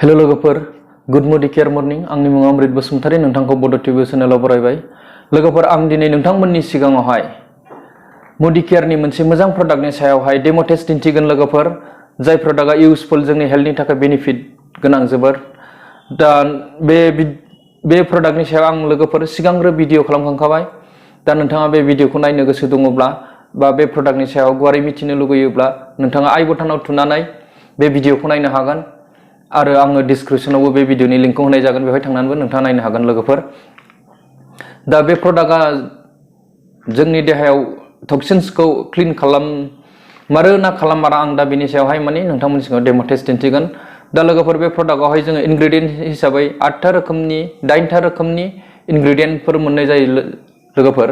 Hello लोगोफोर, good morning आंनि मुङा अमृत बसुमतारी। नोंथांखौ बड' टिभि चेनेलाव बरायबाय। लोगोफोर, आं दिनै नोंथांमोननि सिगाङावहाय मडिकेयारनि मोनसे मोजां प्रडाक्टनि सायावहाय डेम' टेस्ट दिन्थिगोन लोगोफोर। जाय प्रडाक्टआ इउजफुल, जोंनि हेल्थनि थाखाय बेनिफिट गोनां जोबोर। दा बे प्रडाक्टनि सायाव आं लोगोफोर सिगांग्रो भिडिअ खालामखांखाबाय। दा नोंथाङा बे भिडिअखौ नायनो गोसो दङब्ला बा बे प्रडाक्टनि सायाव गुवारै मिथिनो लुगैयोब्ला नोंथाङा आई बटनाव थुनानै बे भिडिअखौ नायनो हागोन। आरो आङो डिसक्रिपसनावबो बे भिडिअनि लिंकखौ होनाय जागोन, बेवहाय थांनानैबो नोंथाङा नायनो हागोन लोगोफोर। दा बे प्रडाक्टआ जोंनि देहायाव टक्सिन्सखौ क्लिन खालाममारो ना खालाममारा, आं दा बेनि सायावहाय नोंथांमोननि सिगाङाव डेम' टेस्ट दिन्थिगोन। दा लोगोफोर, बे प्रडाक्टआवहाय जोङो इनग्रेडियेन्ट हिसाबै 8टा रोखोमनि इनग्रेडियेन्टफोर मोननाय जायो लोगोफोर।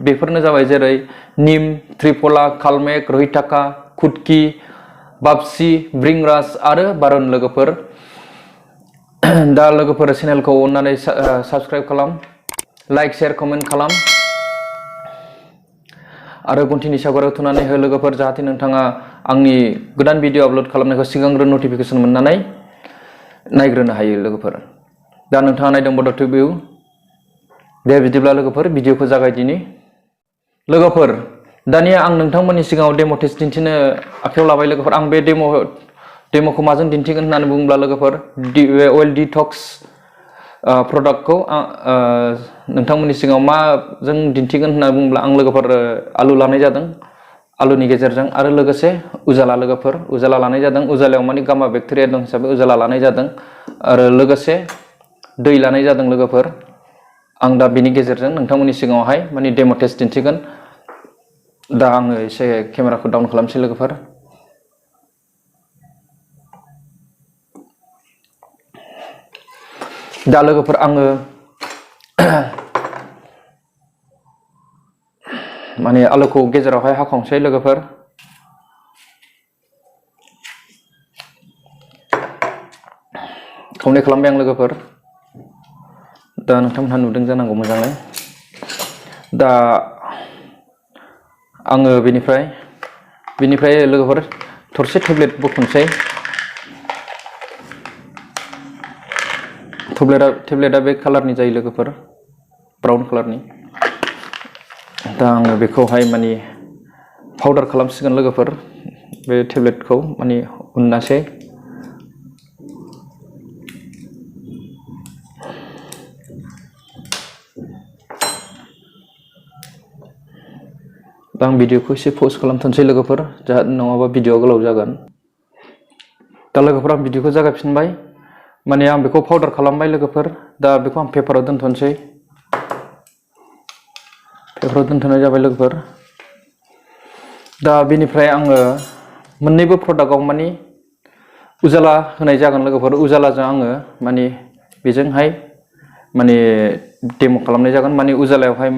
बेफोरनो जाबाय जेरै निम, त्रिफला, कालमेक, रहिताका, कुटकी, बापसी, ब्रिंग्रास आरो बारन लोगोफोर। दा लोगोफोर, चेनेलखौ अननानै साबस्क्राइब खालाम, लाइक शेयार कमेन्ट खालाम आरो घन्टिनि सावगारियाव थुनानै हो लोगोफोर, जाहाथे नोंथाङा आंनि गोदान भिडिअ आपल'ड खालामनायखौ सिगांग्रो नटिफिकेसन मोननानै नायग्रोनो हायो लोगोफोर। दा नोंथाङा नायदों बड' टिभि। दे बिदिब्ला लोगोफोर, भिडिअखौ जागायदिनि। लोगोफोर, दानिया आं नोंथांमोननि सिगाङाव डेम' टेस्ट दिन्थिनो आखायाव लाबाय लोगोफोर। आं बे डेम'खौ माजों दिन्थिगोन होननानै बुङोब्ला लोगोफोर, अइल डिटक्स प्रडाक्टखौ नोंथांमोननि सिगाङाव माजों दिन्थिगोन होननानै बुङोब्ला आं लोगोफोर आलु लानाय जादों, आलुनि गेजेरजों, आरो लोगोसे उजाला लोगोफोर, उजाला लानाय जादों। उजालायाव गामा बेक्टेरिया दं हिसाबै उजाला लानाय जादों, आरो लोगोसे दै लानाय जादों लोगोफोर। आं दा बेनि गेजेरजों नोंथांमोननि सिगाङावहाय डेम' टेस्ट दिन्थिगोन। दा आङो एसे केमेराखौ डाउन खालामसै लोगोफोर। दा लोगोफोर, आङो आलुखौ गेजेरावहाय हाखावसै लोगोफोर। खावनै खालामबाय आं लोगोफोर। दा नोंथांमोनहा नुदों जानांगौ मोजाङै। दा आङो बेनिफ्राय लोगोफोर थरसे टेब्लेट बख'नोसै। टेब्लेटआ बे कालारनि जायो लोगोफोर, ब्राउन कालारनि। दा आङो बेखौहाय पाउडार खालामसिगोन लोगोफोर। बे टेब्लेटखौ उननोसै। दा आं भिडिअखौ एसे पज खालामथ'नोसै लोगोफोर, नङाबा भिडिअआ गोलाव जागोन। दा लोगोफोर, आं भिडिअखौ जागायफिनबाय। आं बेखौ पाउडार खालामबाय लोगोफोर। दा बेखौ आं पेपाराव दोनथ'नोसै। पेपाराव दोनथ'नाय जाबाय लोगोफोर। दा बेनिफ्राय आङो मोननैबो प्रडाक्टआव उजाला होनाय जागोन लोगोफोर। उजालाजों आङो बेजोंहाय डेम' खालामनाय जागोन। उजालायावहाय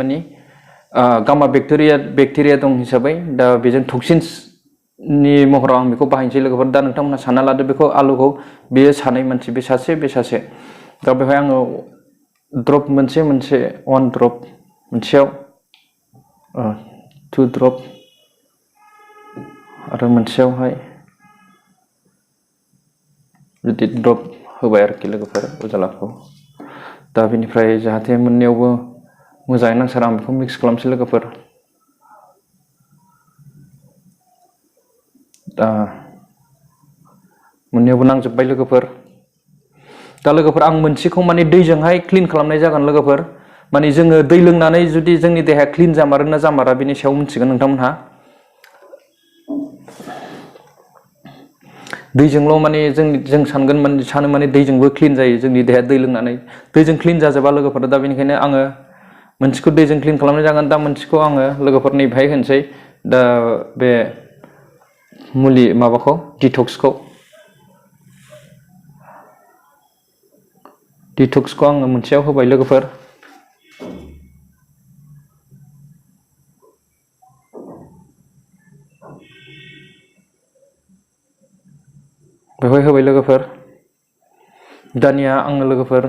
गामा बेक्टेरिया दं हिसाबै दा बेजों टक्सिन्सनि महराव आं बेखौ बाहायनोसै लोगोफोर। दा नोंथांमोनहा सानना लादो बेखौ, आलुखौ बेयो सानै मानसि, बे सासे। दा बेवहाय आङो ड्रप मोनसे 1 ड्रप मोनसेयाव 2 ड्रप आरो मोनसेयावहाय बिदि ड्रप होबाय आरोखि लोगोफोर उजालाखौ। दा बेनिफ्राय जाहाथे मोननैयावबो मोजाङै नांसार, आं बेखौ मिक्स खालामसै लोगोफोर। दा मोननैयावबो नांजोब्बाय लोगोफोर। दा लोगोफोर, आं मोनसेखौ दैजोंहाय क्लिन खालामनाय जागोन लोगोफोर। जोङो दै लोंनानै जुदि जोंनि देहाया क्लिन जामारो ना जामारा, बेनि सायाव मिथिगोन नोंथांमोनहा। दैजोंल' जों सानो दैजोंबो क्लिन जायो जोंनि देहाया दै लोंनानै। दैजों क्लिन जाजोबा लोगोफोर। दा बेनिखायनो आङो मोनसेखौ दैजों क्लिन खालामनाय जागोन। दा मोनसेखौ आङो लोगोफोरनि बेहाय होनोसै। दा बे मुलि माबाखौ, डिटक्सखौ आङो मोनसेयाव होबाय लोगोफोर। बेवहाय होबाय लोगोफोर। दानिया आङो लोगोफोर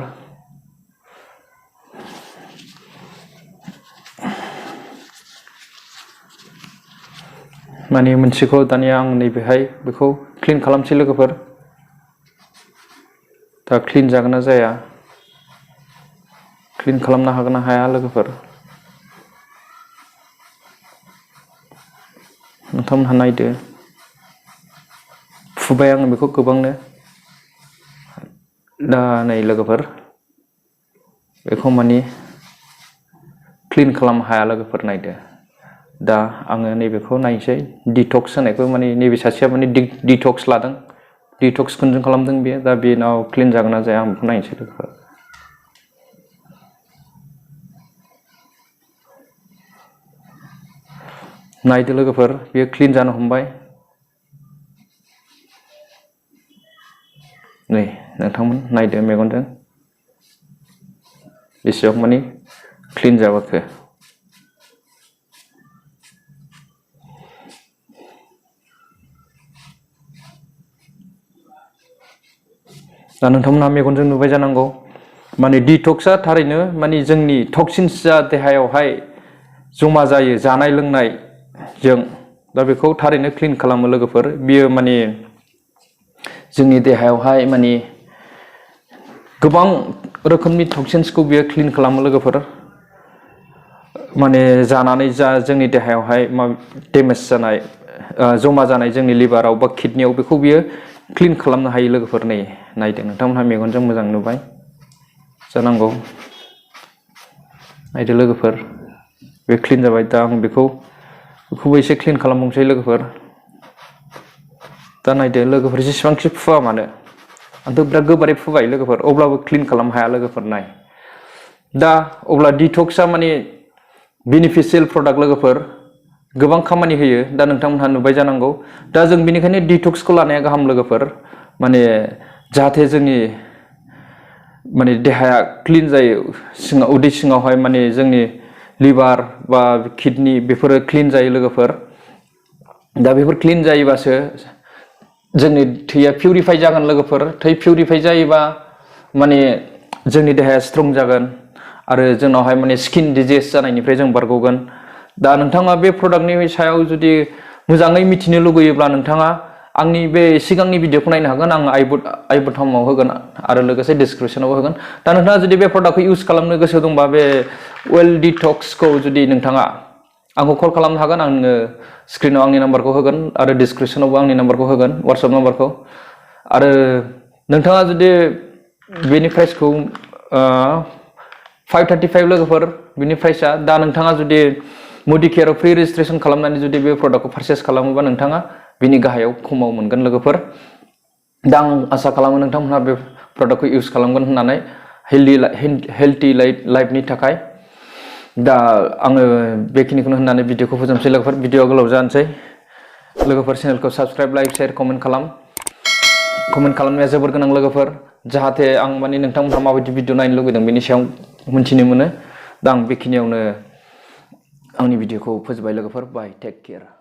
मोनसेखौ दानिया आं नैबेहाय बेखौ क्लिन खालामसै लोगोफोर। दा क्लिन जागोन ना जाया, क्लिन खालामनो हागोन ना हाया लोगोफोर नोंथांमोनहा नायदो। फुबाय आङो बेखौ गोबांनो। दा नै लोगोफोर बेखौ माने क्लिन खालामनो हाया लोगोफोर नायदो। दा आङो नैबेखौ नायनोसै डिटक्स होनायखौ, माने नैबे सासेया माने डिटक्स लादों, डिटक्स कनजुम खालामदों बेयो। दा बेनाव क्लिन जागोन ना जाया आं बेखौ नायनोसै लोगोफोर। नायदो लोगोफोर बेयो क्लिन जानो हमबाय। नै नोंथांमोन नायदो मेगनजों बेसेबां माने क्लिन जाबोखो। दा नोंथांमोनहा मेगनजों नुबाय जानांगौ, माने डिटक्सआ थारैनो माने जोंनि टक्सिन्सआ देहायावहाय जमा जायो जानाय लोंनायजों, दा बेखौ थारैनो क्लिन खालामो लोगोफोर। बियो माने जोंनि देहायावहाय माने गोबां रोखोमनि टक्सिन्सखौ बियो क्लिन खालामो लोगोफोर। माने जानानै जा जोंनि देहायावहाय डेमेज जानाय, जमा जानाय जोंनि लिभाराव बा किडनियाव, बेखौ बियो क्लिन खालामनो हायो लोगोफोर। नै नायदो नोंथांमोनहा मेगनजों मोजां नुबाय जानांगौ। नायदो लोगोफोर बे क्लिन जाबाय। दा आं बेखौबो एसे क्लिन खालामबावनोसै लोगोफोर। दा नायदो लोगोफोर जेसेबांखि फुवा मानो, आंथ' बिराद गोबारै फुबाय लोगोफोर, अब्लाबो क्लिन खालामनो हाया लोगोफोर। नाय दा अब्ला डिटक्सआ माने बेनिफिशियेल प्रडाक्ट लोगोफोर, गोबां खामानि होयो। दा नोंथांमोनहा नुबाय जानांगौ। दा जों बेनिखायनो डिटक्सखौ लानाया गाहाम लोगोफोर, माने जाहाथे जोंनि माने देहाया क्लिन जायो, सिङाव उदै सिङावहाय माने जोंनि लिभार बा किडनि बेफोरो क्लिन जायो लोगोफोर। दा बेफोर क्लिन जायोबासो जोंनि थैया पिउरिफाइ जागोन लोगोफोर। थै पिउरिफाइ जायोबा माने जोंनि देहाया स्ट्रं जागोन आरो जोंनावहाय माने स्किन डिजिज जानायनिफ्राय जों बारग'गोन। दा नोंथाङा बे प्रडाक्टनि सायाव जुदि मोजाङै मिथिनो लुगैयोब्ला नोंथाङा आंनि बे सिगांनि भिडिअखौ नायनो हागोन। आं आइ बटमाव होगोन आरो लोगोसे डिसक्रिपसनावबो होगोन। दा नोंथाङा जुदि बे प्रडाक्टखौ इउज खालामनो गोसो दंबा, बे वेल डिटक्सखौ जुदि नोंथाङा आंखौ कल खालामनो हागोन। आङो स्क्रिनाव आंनि नाम्बारखौ होगोन आरो डिसक्रिपसनावबो आंनि नाम्बारखौ होगोन, वाट्सएप नाम्बारखौ। आरो नोंथाङा जुदि बेनि प्राइसखौ 535 लोगोफोर बिनि प्राइसआ। दा नोंथाङा जुदि मडिकेयाराव फ्रि रेजिस्ट्रेसन खालामनानै जुदि बे प्रडाक्टखौ पारचेस खालामोबा नोंथाङा बिनि गाहायाव खमाव मोनगोन लोगोफोर। दा आं आसा खालामो नोंथांमोनहा बे प्रडाक्टखौ इउज खालामगोन होननानै, हेल्थि लाइफनि थाखाय। दा आङो बेखिनिखौनो होननानै भिडिअखौ फोजोबनोसै लोगोफोर। भिडिअआ गोलाव जानोसै लोगोफोर। चेनेलखौ साबस्क्राइब, लाइक, शेयार, कमेन्ट खालाम। कमेन्ट खालामनाया जोबोर गोनां लोगोफोर, जाहाथे आं माने नोंथांमोनहा माबायदि भिडिअ नायनो लुगैदों बेनि सायाव मोनथिनो मोनो। दा आं बेखिनियावनो आंनि भिडिअखौ फोजोबबाय लोगोफोर। बाय, टेक केयार।